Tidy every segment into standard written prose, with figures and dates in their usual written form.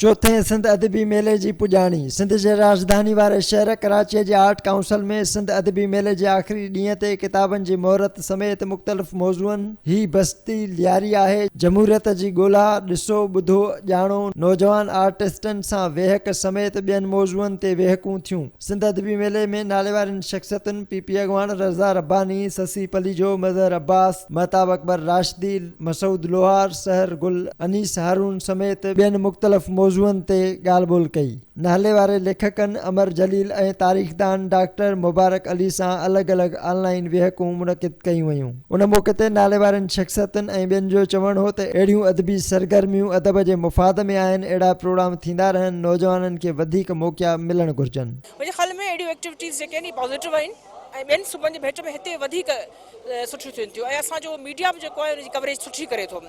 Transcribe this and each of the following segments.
چوٿين سنڌ ادبي ميلي جي پڄاڻي، سنڌ جي راڄڌاني واري شهر ڪراچيء جي آرٽ ڪائونسل ۾ سنڌ ادبي ميلي جي آخري ڏينهن تي ڪتابن جي مهورت سميت مختلف موضوعن، هي بستي لياري آهي، جمهوريت جي ڳولا، ڏسو، ٻڌو، ڄاڻو، نوجوان آرٽسٽن سان ويهڪ سميت ٻين موضوعن تي ويهڪون ٿيون. سنڌ ادبي ميلي ۾ ناليوارين شخصيتن پي پي اڳواڻ رضا رباني، سسي پليجو، مظهر عباس، مهتاب اڪبر راشدي، مسعود لوهار، سحر گل، انيس هارون سميت ٻين مختلف موضوعن تي ڳالهه ٻولهه ڪئي. نالي واري ليکڪن امر جليل ۽ تاريخدان ڊاڪٽر مبارڪ علي سان الڳ الڳ آن لائين ويهڪون منعقد ڪيون ويون. ان موقعي تي نالي وارين شخصيتن ۽ ٻين جو چوڻ هو ته اهڙيون ادبي سرگرميون ادب جي مفاد ۾ آهن، اهڙا پروگرام ٿيندا رهن، نوجوانن کي وڌيڪ موقعا ملڻ گهرجن. منهنجي خيال ۾ اهڙيون ايڪٽيوٽيز جيڪي آهن اهي پازيٽو آهن ۽ ٻين صوبن جي ڀيٽ ۾ هتي وڌيڪ سٺيون ٿين ٿيون ۽ اسان جو ميڊيا به جيڪو آهي ان جي ڪوريج سٺي ڪري ٿو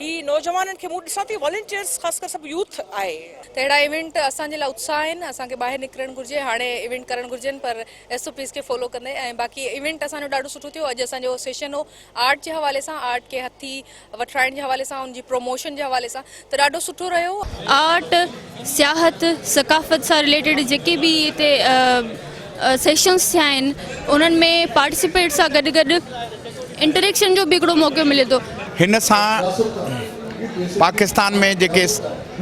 هي نوجوانن کي مون ڏسان ٿي والنٽيئرس خاص ڪر سڀ يوٿ آهي. ته اهڙا ايونٽ اسان جي لاء اتساهه آهن اسان کي ٻاهر نڪرڻ گهرجي هاڻي ايونٽ ڪرڻ گهرجن پر ايس او پيز کي فالو ڪندي ۽ باقي ايونٽ اسان جو ڏاڍو سٺو ٿيو اڄ اسان جو سيشن هو آرٽ جي حوالي سان آرٽ کي هٿي وٺرائڻ جي حوالي سان ان جي پروموشن جي حوالي سان ته ڏاڍو سٺو رهيو. آرٽ، سياحت، ثقافت سان رليٽيڊ جيڪي به هتي سيشنز ٿيا آهن انهن ۾ پارٽيسپيٽ سان گڏ گڏ انٽريڪشن جو به هڪڙو موقعو ملي ٿو. هن سان پاڪستان ۾ جيڪي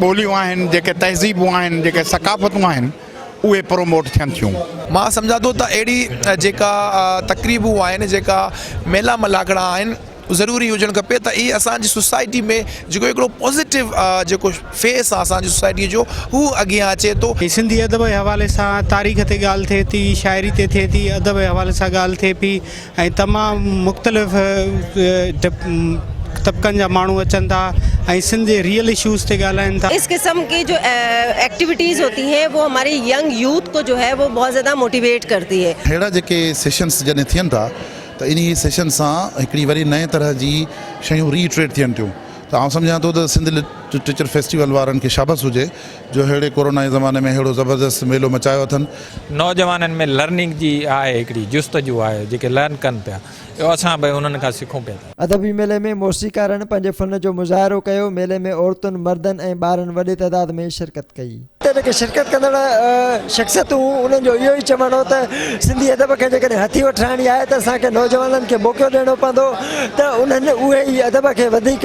ٻوليون آهن، جيڪي تهذيبون آهن، جيڪي ثقافتون آهن اهي پروموٽ ٿين ٿيون. مان سمجهان ٿو ته اهڙي جيڪا تقريبون آهن جيڪا ميلا ملاکڙا آهن ضروري هجڻ کپي ته اهي اسان جي سوسائٽي ۾ جيڪو هڪڙو پازيٽو جيڪو فيس آهي اسان جي سوسائٽي جو هو اڳيان اچي ٿو. سنڌي ادب جي حوالي سان تاريخ تي ڳالهه ٿئي ٿي، شاعري تي ٿئي ٿي، ادب جي حوالي سان ڳالهه ٿئي پئي ۽ تمام مختلف طبقن جا ماڻهو اچن ٿا ۽ سنڌ جي ريئل اشوز تي ڳالهائن ٿا. اس قسم ڪي جو ايڪٽيوٽيز هوتي هين وو هماري ينگ يوٿ ڪو جو هي وو بهت زياده موٽيويٽ ڪرتي هي. ههڙا جيڪي سيشنس جڏهن ٿين ٿا ته انهي سيشن سان هڪڙي وري نئين طرح جي شيون ري اٽريٽ ٿين ٿيون ته آئون سمجهان ٿو ته سنڌ لٽريچر فيسٽيول وارن کي شابس هجي جو ههڙي ڪورونا جي زماني ۾ ههڙو زبردست ميلو مچايو اٿن. نوجوانن ۾ لرننگ جي آهي هڪڙي جستجو آهي جيڪي لرن ڪن پيا اهو اسان به انهن کان سکون پيا. ادبي ميلي ۾ موسيقارن پنهنجي فن جو مظاهرو ڪيو، ميلي ۾ عورتن، مردن ۽ ٻارن وڏي تعداد ۾ شرڪت ڪئي. اتي جيڪي شرڪت ڪندڙ شخصيتون هيون انهن جو اهو ئي چوڻ هو ته سنڌي ادب کي جيڪڏهن هٿي وٺرائڻي آهي ته اسان کي نوجوانن کي موقعو ڏيڻو پوندو ته انهن اهي ئي ادب کي وڌيڪ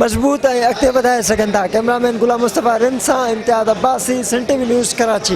مضبوط ۽ اڳتي وڌائي سگهن ٿا. ڪئميرا مين غلام مصطفيٰ رند سان Imtiaz Abbasi, Sindh T V news, Karachi.